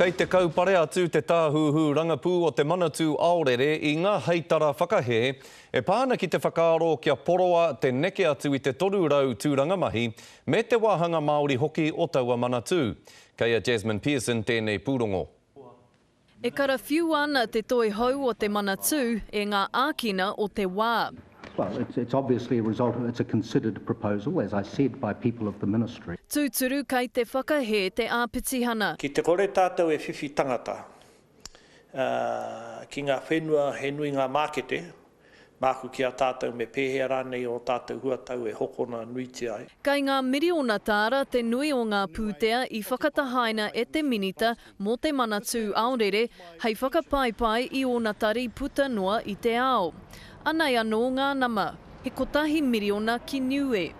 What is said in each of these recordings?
Kei te kaupare atu te Tāhuhu Rangapū o Te Manatū Aorere i ngā heitara whakahē e pā ana ki te whakaaro kia poroa te neke atu i te 300 tūranga mahi me te wāhanga Māori hoki o taua manatū. Kei a Jasmine Pearson tēnei pūrongo. E karawhiua ana te toi hou o te Manatū e ngā ākina o te wā. Well, it's, it's obviously a result of, it's a considered proposal, as I said, by people of the ministry. Tūturu kei te whakahē te āpitihana. Ki te kore tātou e whiwhi tangata ki ngā whenua he nui ngā mākete, māku ki a tātou me pēhea rānei ō tātou huatau e hokona nuitia ai. Kei ngā miriona tāra te nui o ngā pūtea i whakatahaina e te Minita mō te Manatū Aorere hei whakapaipai i ōna tari puta noa i te ao. Anei anō ngā nama, he kotahi miriona ki Niue.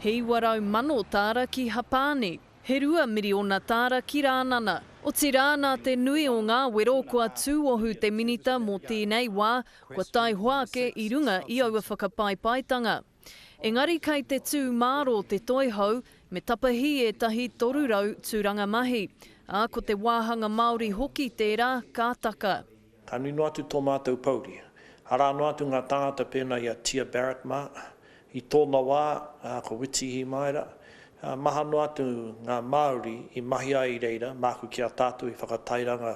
He 900,000 tāra ki Hapāni. He 2 miriona tāra ki Rānana. Otirā, nā te nui o ngā wero kua tūohu te Minita mō tēnei wā, kua taihoa ake i runga i aua whakapaipaitanga. Engari kei te tū mārō te toihau, me tapahi ētahi 300 tūranga mahi, ā, ko te wāhanga Māori hoki tērā ka taka. Ka nui noa atu tō mātou pouri. Arā noa atu ngā tāngata pēnā i a Tia Barrett mā, i tōna wā, ko Witi Ihimaera, maha noa atu ngā Māori i mahi ai i reira, māku ki a tātou i whakatairanga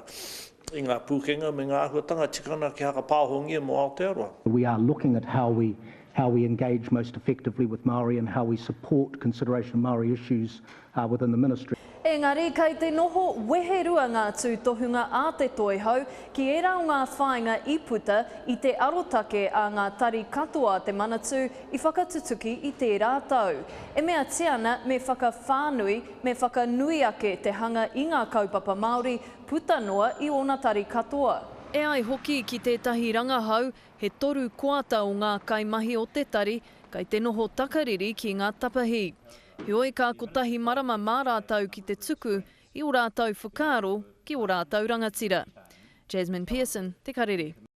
i ngā pūkenga me ngā āhuatanga tikanga kia whakapāohongia mō Aotearoa. We are looking at how we how we engage most effectively with Māori and how we support consideration of Māori issues within the ministry. Engari, kei te noho weherua ngā tūtohunga a te Toihau ki ērā o ngā whāinga i puta i te arotake a ngā tari katoa a te Manatū i whakatutuki i tērā tau. E meatia ana me whakawhānui, me whakanui ake te hanga i ngā kaupapa Māori puta noa i ōna tari katoa. E ai hoki ki tētahi rangahau, he toru koata o ngā kaimahi o te tari kei te noho takariri ki ngā tapahi. Heoi ka kotahi marama mā rātou ki te tuku i ō rātou whakaaro ki ō rātou rangatira. Jasmine Pearson, Te Karere.